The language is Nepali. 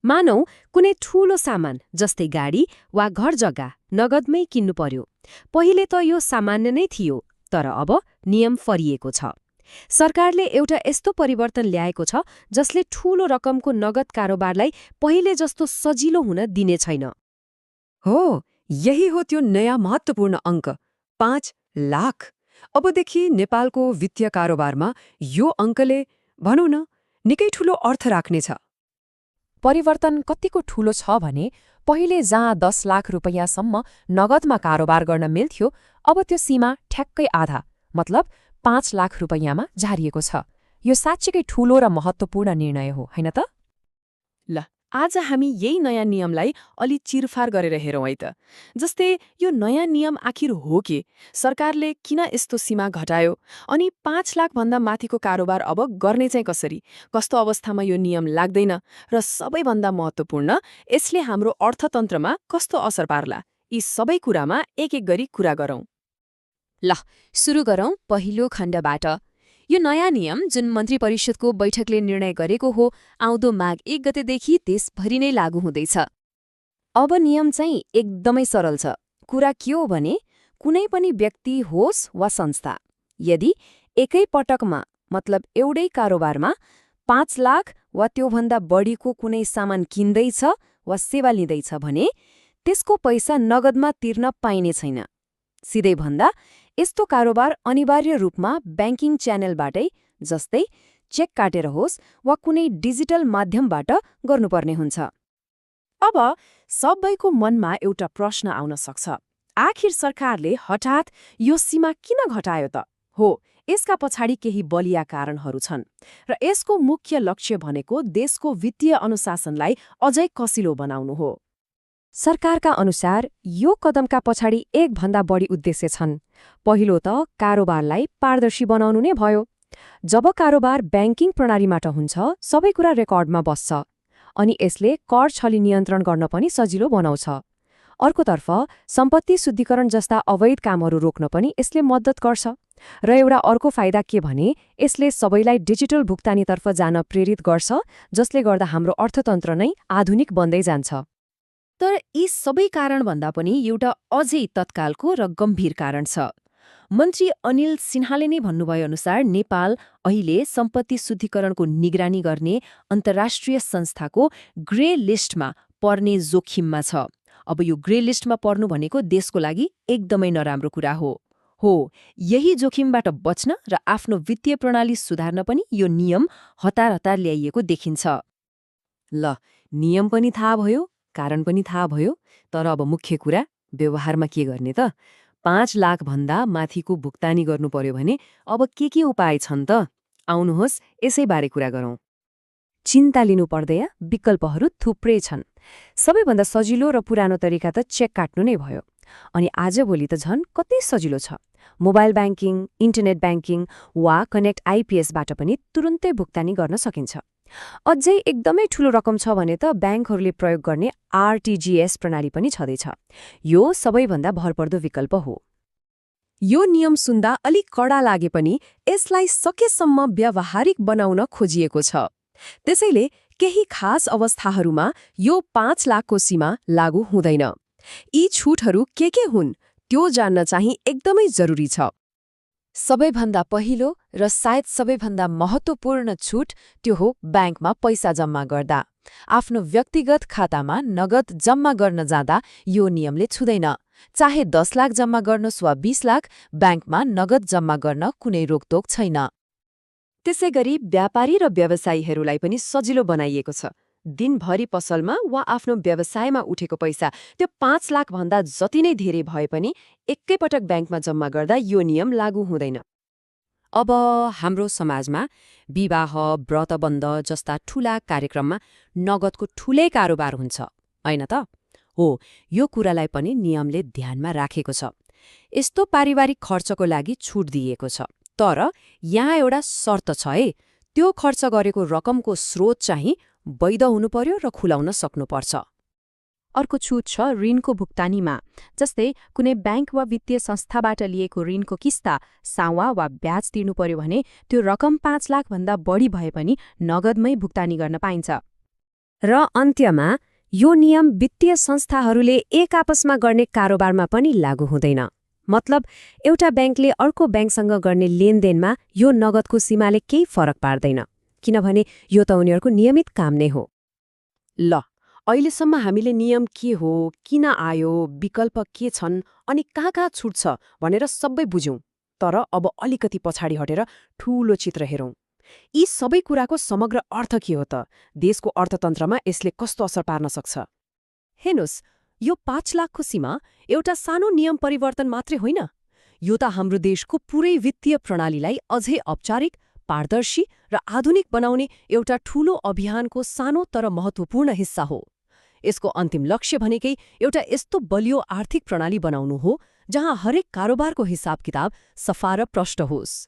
मानौ कुनै ठूलो सामान जस्तै गाडी वा घर जग्गा नगदमै किन्नु पर्यो। पहिले त यो सामान्य नै थियो, तर अब नियम फरिएको छ। सरकारले एउटा यस्तो परिवर्तन ल्याएको छ जसले ठूलो रकमको नगद कारोबारलाई पहिले जस्तो सजिलो हुन दिने छैन। हो, यही हो त्यो नयाँ महत्त्वपूर्ण अङ्क 5 लाख। अबदेखि नेपालको वित्तीय कारोबारमा यो अङ्कले भनौँ न निकै ठूलो अर्थ राख्नेछ। परिवर्तन कतिको ठूलो छ भने पहिले जहाँ 10 लाख रुपैयाँसम्म नगदमा कारोबार गर्न मिल्थ्यो, अब त्यो सीमा ठ्याक्कै आधा, मतलब 5 लाख रुपैयाँमा झारिएको छ। यो साँच्चीकै ठूलो र महत्त्वपूर्ण निर्णय हो, हैन त? ल, आज हामी यही नयाँ नियमलाई अलि चिरफार गरेर हेरौँ है त। जस्तै यो नयाँ नियम आखिर हो के? सरकारले किन यस्तो सीमा घटायो? अनि 5 लाखभन्दा माथिको कारोबार अब गर्ने चाहिँ कसरी? कस्तो अवस्थामा यो नियम लाग्दैन? र सबैभन्दा महत्त्वपूर्ण, यसले हाम्रो अर्थतन्त्रमा कस्तो असर पार्ला? यी सबै कुरामा एक एक गरी कुरा गरौँ। ल, सुरु गरौँ पहिलो खण्डबाट। यो नयाँ नियम जुन मन्त्री परिषदको बैठकले निर्णय गरेको हो, आउँदो माघ 1 गतेदेखि देशभरि नै लागू हुँदैछ। अब नियम चाहिँ एकदमै सरल छ। कुरा के हो भने कुनै पनि व्यक्ति होस् वा संस्था यदि एकै पटकमा मतलब एउटै कारोबारमा 5 लाख वा त्योभन्दा बढीको कुनै सामान किन्दैछ वा सेवा लिँदैछ भने त्यसको पैसा नगदमा तिर्न पाइने छैन। सिधै भन्दा यस्तो कारोबार अनिवार्य रूपमा ब्याङ्किङ च्यानलबाटै, जस्तै चेक काटेर होस् वा कुनै डिजिटल माध्यमबाट गर्नुपर्ने हुन्छ। अब सबैको मनमा एउटा प्रश्न आउन सक्छ, आखिर सरकारले हठात यो सीमा किन घटायो त? हो, यसका पछाडि केही बलिया कारणहरू छन् र यसको मुख्य लक्ष्य भनेको देशको वित्तीय अनुशासनलाई अझै कसिलो बनाउनु हो। सरकारका अनुसार यो कदमका पछाडि एकभन्दा बढी उद्देश्य छन्। पहिलो त कारोबारलाई पारदर्शी बनाउनु नै भयो। जब कारोबार ब्याङ्किङ प्रणालीबाट हुन्छ, सबै कुरा रेकर्डमा बस्छ अनि यसले कर छली नियन्त्रण गर्न पनि सजिलो बनाउँछ। अर्कोतर्फ सम्पत्ति शुद्धिकरण जस्ता अवैध कामहरू रोक्न पनि यसले मद्दत गर्छ। र एउटा अर्को फाइदा के भने यसले सबैलाई डिजिटल भुक्तानीतर्फ जान प्रेरित गर्छ, जसले गर्दा हाम्रो अर्थतन्त्र नै आधुनिक बन्दै जान्छ। तर यी सबै कारणभन्दा पनि एउटा अझै तत्कालको र गम्भीर कारण छ। मन्त्री अनिल सिन्हाले नै भन्नुभयो अनुसार नेपाल अहिले सम्पत्ति शुद्धिकरणको निगरानी गर्ने अन्तर्राष्ट्रिय संस्थाको ग्रे लिस्टमा पर्ने जोखिममा छ। अब यो ग्रे लिस्टमा पर्नु भनेको देशको लागि एकदमै नराम्रो कुरा हो। यही जोखिमबाट बच्न र आफ्नो वित्तीय प्रणाली सुधार्न पनि यो नियम हतार हतार ल्याइएको देखिन्छ। ल, नियम पनि थाहा भयो, कारण पनि थाहा भयो, तर अब मुख्य कुरा व्यवहारमा के गर्ने त? 5 लाखभन्दा माथिको भुक्तानी गर्नु पर्यो भने अब के उपाय छन् त? आउनुहोस् यसैबारे कुरा गरौँ। चिन्ता लिनु पर्दैन, विकल्पहरू थुप्रै छन्। सबैभन्दा सजिलो र पुरानो तरिका त चेक काट्नु नै भयो। अनि आजभोलि त झन् कति सजिलो छ। मोबाइल ब्याङ्किङ, इन्टरनेट ब्याङ्किङ वा कनेक्ट आइपिएसबाट पनि तुरुन्तै भुक्तानी गर्न सकिन्छ। अझै एकदमै ठूलो रकम छ भने त ब्याङ्कहरूले प्रयोग गर्ने आरटिजिएस प्रणाली पनि छँदैछ। यो सबैभन्दा भरपर्दो विकल्प हो। यो नियम सुन्दा अलिक कडा लागे पनि यसलाई सकेसम्म व्यावहारिक बनाउन खोजिएको छ। त्यसैले केही खास अवस्थाहरूमा यो 5 लाखको सीमा लागू हुँदैन। यी छुटहरू के हुन् त्यो जान्न चाहिँ एकदमै जरुरी छ। सबैभन्दा पहिलो र सायद सबैभन्दा महत्त्वपूर्ण छुट त्यो हो ब्याङ्कमा पैसा जम्मा गर्दा। आफ्नो व्यक्तिगत खातामा नगद जम्मा गर्न जाँदा यो नियमले छुँदैन। चाहे 10 लाख जम्मा गर्नुहोस् वा 20 लाख, ब्याङ्कमा नगद जम्मा गर्न कुनै रोकटोक छैन। त्यसैगरी व्यापारी र व्यवसायीहरूलाई पनि सजिलो बनाइएको छ। दिनभरि पसलमा वा आफ्नो व्यवसायमा उठेको पैसा त्यो 5 लाखभन्दा जति नै धेरै भए पनि एकैपटक ब्याङ्कमा जम्मा गर्दा यो नियम लागू हुँदैन। अब हाम्रो समाजमा विवाह, व्रतबन्ध जस्ता ठूला कार्यक्रममा नगदको ठूलै कारोबार हुन्छ, हैन त? हो, यो कुरालाई पनि नियमले ध्यानमा राखेको छ। यस्तो पारिवारिक खर्चको लागि छुट दिएको छ, तर यहाँ एउटा शर्त छ है। त्यो खर्च गरेको रकमको स्रोत चाहिँ वैध हुनु पर्यो र खुलाउन सक्नुपर्छ। अर्को छुट छ ऋणको भुक्तानीमा। जस्तै कुनै ब्याङ्क वा वित्तीय संस्थाबाट लिएको ऋणको किस्ता, सावा वा ब्याज तिर्नु पर्यो भने त्यो रकम 5 लाखभन्दा बढी भए पनि नगदमै भुक्तानी गर्न पाइन्छ। र अन्त्यमा यो नियम वित्तीय संस्थाहरूले एक आपसमा गर्ने कारोबारमा पनि लागू हुँदैन। मतलब एउटा ब्याङ्कले अर्को ब्याङ्कसँग गर्ने लेनदेनमा यो नगदको सीमाले केही फरक पार्दैन, किनभने यो त उनीहरूको नियमित काम नै हो। ल, अहिलेसम्म हामीले नियम के हो, किन आयो, विकल्प के छन् अनि कहाँ छुट्छ भनेर सबै बुझ्यौं। तर अब अलिकति पछाडि हटेर ठूलो चित्र हेरौं। यी सबै कुराको समग्र अर्थ के हो त? देशको अर्थतन्त्रमा यसले कस्तो असर पार्न सक्छ? हेर्नुस्, यो 5 लाखको सीमा एउटा सानो नियम परिवर्तन मात्रै होइन। यो त हाम्रो देशको पुरै वित्तीय प्रणालीलाई अझै औपचारिक, पारदर्शी र आधुनिक बनाउने एउटा ठूलो अभियानको सानो तर महत्त्वपूर्ण हिस्सा हो। यसको अन्तिम लक्ष्य भनेकै एउटा यस्तो बलियो आर्थिक प्रणाली बनाउनु हो जहाँ हरेक कारोबारको हिसाब किताब सफा र प्रष्ट होस्।